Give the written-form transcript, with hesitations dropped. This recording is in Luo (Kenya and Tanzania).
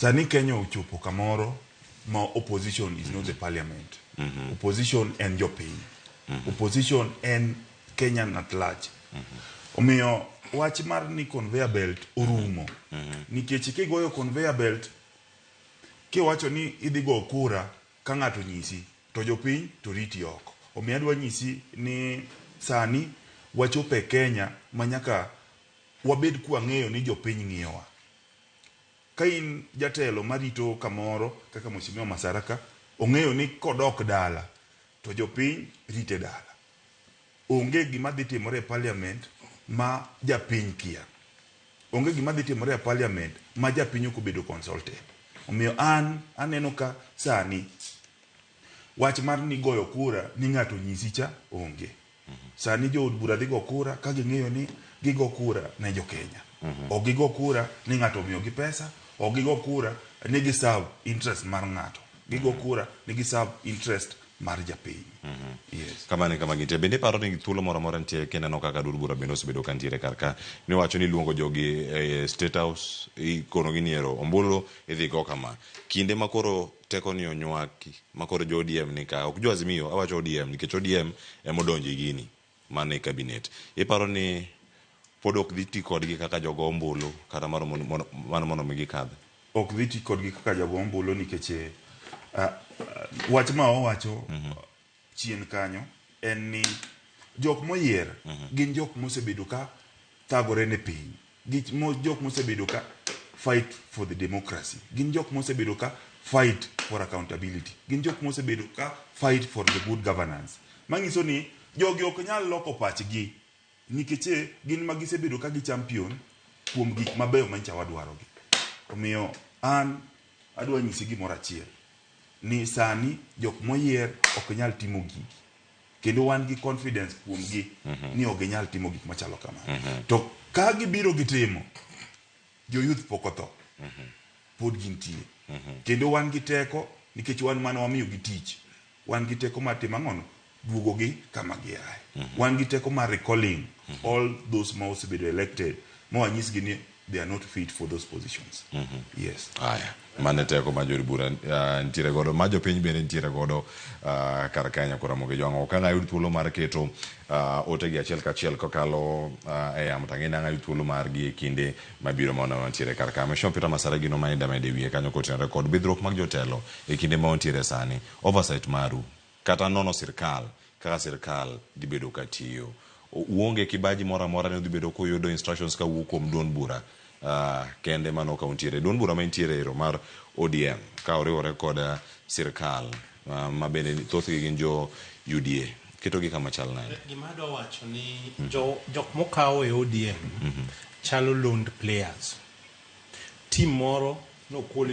Sani Kenya ochopo kamoro ma opposition is not the parliament. Opposition en jopiny. Opposition en Kenyan at large. Omiyo wach mar ni conveyor belt orumo. Nikech kigoyo conveyor belt, kiwacho ni idhi go kura ka ng'ato nyisi, to jopiny to riti oko. Omiyo adwa nyisi ni sani wachopo e Kenya ma nyaka wabed kwang'eyo ni jopiny ng'iyowa. Ka in jatelo marito kamoro kaka Mheshimiwa Masara ka, ong'eyo ni kodok dala to jopiny rite dala. Onge gima dhi timore e parliament ma japiny kia. Onge gima dhi timore e parliament ma japiny ok obedo consulted. Omiyo an aneno ka sani wach mar ni goyo kura ni ng'ato nyisi cha onge. Sani jood bura dhi go kura ka ging'eyo ni gigo kura ne jo Kenya. Ok gigo kura ni ng'ato omiyogi pesa, ok gigo kura ni gi serve interest mar ng'ato. Gigo kura ni gi serve interest mar japiny. Yes. Kamano e kama gintie. Bende iparo ni thuolo moro amora nitie kineno kaka duond bura bende osebedo ka nitiere kar ka miwacho ni iluongo jogi e State House ikonogi ni ero ombulu idhi go kama. Kinde ma koro teko ni onywaki ma koro jo ODM ni ka ok jo Azimio awacho ODM nikech ODM ema odonjo e gini man e cabinet. Iparo ni pod ok dhi ti kodgi kaka jogo ombulu kata mar mar mondo mi gikadh? Ok dhi ti kodgi kaka jogo ombulu nikech wach ma owacho chien kanyo en ni jok moyier gin jok mosebedo ka thagore ne piny. Jok mosebedo ka fight for the democracy. Gin jok mosebedo ka fight for accountability. Gin jok mosebedo ka fight for the good governance. Manyiso ni jogi ok nyal loko pachgi nikech gin ma gisebedo ka gi champion kuom gik mabeyo manyicha wadwarogi. Omiyo an adwa nyisi gimoro achiel ni sani jok moyier ok nyal timo gigi kendo wan gi confidence kuomgi ni ok ginyal timo gik machalo kama. To ka gibiro gitimo, jo youth pok otho, pod gintie kendo wan gi teko nikech wan mane wamiyogi tich. Wan gi teko mar timo ang'ono? Duogogi kama giaye. Wan gi teko mar recalling all those ma osebedo elected ma wanyisgi ni they are not fit for those positions. Yes. Aya, mano e teko ma jood bura nitiere godo, ma jopiny bende nitiere godo kar ka nyakora Ramogi Jwang'o. Ok ang' ayud thuolo mar keto otegi achiel kachiel kokalo e yamo to ang'e ni ang' ayud thuolo margi e kinde mabiro ma wantiere kar ka. Mheshimiwa Peter Masara gino ma idamede e wiye kanyo kotenore kod bidhruok mag jotelo e kinde ma wantiere sani. Oversight maru kata nono sirkal kaka sirkal dhi bedo ka tiyo. Uonge kibaji moro amora ni udhi bedo kuyudo instructions kawuok kuom duond bura kende mano ka untiere. Duond bura ma intiere ero mar ODM ka oriwore kod sirkal ma bende thothgi gin jo UDA. Ketogi kama chal nade? Gima adwa wacho ni jo jok mokaw e ODM chalo loaned players. Team moro no qualify.